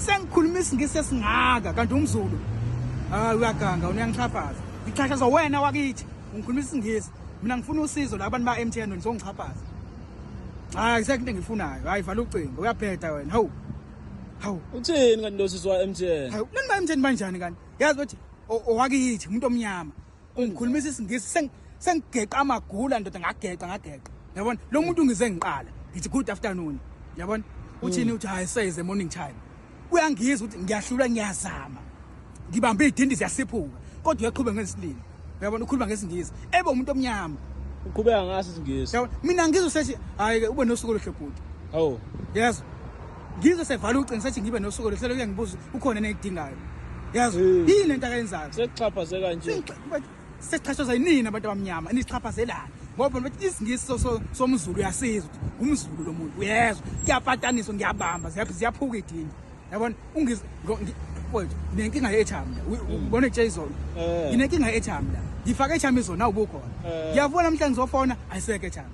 Sengikhuluma isiNgisi esingaka kanti umZulu. Hayi, uyaganga, uyangixhaphaza. Ngixhashazwa wena wakithi. Ungikhuluma isiNgisi. Mina ngifuna usizo la abantu ba MTN nizongixhaphaza. Hayi, sekho into engiyifunayo. Hayi, vala ucingo. Uyabheda wena. Hawu. Hawu. Uthini kanti lo sisi wa MTN? Hawu, nani ba MTN banjani kanti? Yazi ukuthi owakithi umuntu omnyama. Ungikhulumisa isiNgisi sengigeqa amagula ndoda, ngageqa ngageqa. Yabona? Lo muntu ngize ngiqala. Ngithi good afternoon. Yabona? Uthini? Uthi hayi, say is morning time. Uyangizwa ukuthi ngiyahlula, ngiyazama. Ngibambe idindi ziyasiphuka. Kodwa uyaqhubeka ngesilimi. Uyabona, ukhuluma ngesiNgisi. Ebe umuntu omnyama. Uqhubeka ngaso isiNgisi. Yabona? Mina ngizwe sethi hayi ke, ube nosuku oluhle bhuti. Hawu. Yezwa. Ngizwe sevala ucingo, sethi ngibe nosuku oluhle, kuye ngibuza ukhona enidingayo. Yezwa. Yini lento akayenzayo? Sekuxhaphaze kanje. Sesichashazwa yinini abantu abamnyama, nisixhaphazelani ngoba bathi isiNgisi somZulu uyasiza ukuthi umZulu lo muntu uyezwa, kuyapataniswa, ngiyabamba ziyaphuka idini. Yabona, ungiz wait, nginenkinga ye-airtime la, ubona itshe izolo. Nginenkinga ye-airtime la, ngifake airtime izolo nawe ubukhona. Ngiyavuna namhlanje ngizofona, ayisekho airtime.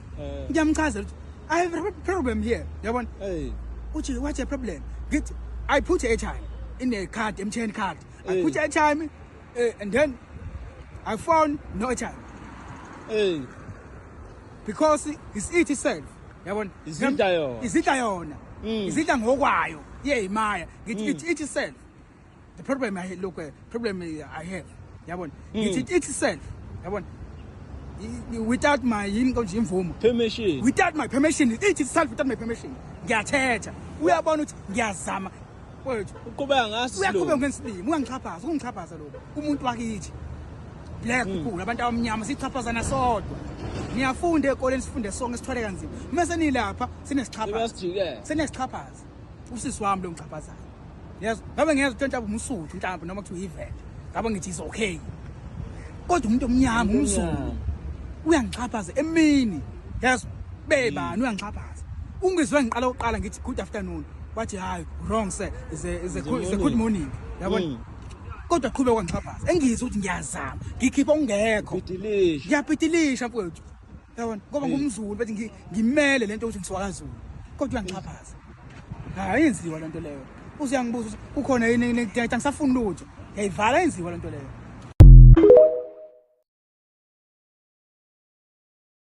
Ngiyamchazela ukuthi I have a problem here. Yabona? Uthi what's a problem? Ngithi I put airtime in a card, MTN card. I put airtime, and then I found no airtime. Because it's it itself. Yabona? Izidla yona. Izidla yona. Izidla ngokwayo. Yeyimaya. Ngithi it itself. The problem I look, problem I have. Yabona? Ngithi it itself. Yabona? Without my yini konje imvumo. Permission. Without my permission, it itself without my permission. Ngiyathetha. Uyabona ukuthi ngiyazama. Wethu. Uqhubeka ngaso Uyaqhubeka ngesilimi, uyangixhaphaza, ungixhaphaza lokho. Umuntu wakithi. Black people, abantu abamnyama sixhaphazana sodwa. Niyafunda ezikoleni, sifunde sonke, sithwale kanzima. Mase nilapha sinesixhaphaza. Sebasijikela. Sinesixhaphaza. Usisi wami lo ngixhaphazayo. Yezwa, ngabe ngiyezwa ukuthi mhlawumbe umSuthu mhlawumbe noma kuthiwa ivende. Ngabe ngithi is okay. Kodwa umuntu omnyama, umZulu uyangixhaphaza emini. Yezwa, bebani uyangixhaphaza. Ungizwe ngiqala uqala ngithi good afternoon. Wathi hayi, wrong sir, is a good morning. Yabona? Kodwa qhubeka wangixhaphaza. Engizwe ukuthi ngiyazama, ngikhipha ongekho. Bhidilisha. Ngiyabhidilisha mfowethu. Yabona? Ngoba ngumZulu bethi ngimele lento ukuthi ngisuka kaZulu. Kodwa uyangixhaphaza. Hayi, yenziwa lento leyo. Usuyangibuza ukuthi kukhona yini ngidayita, ngisafuni lutho. Ngiyayivala, yenziwa lento leyo.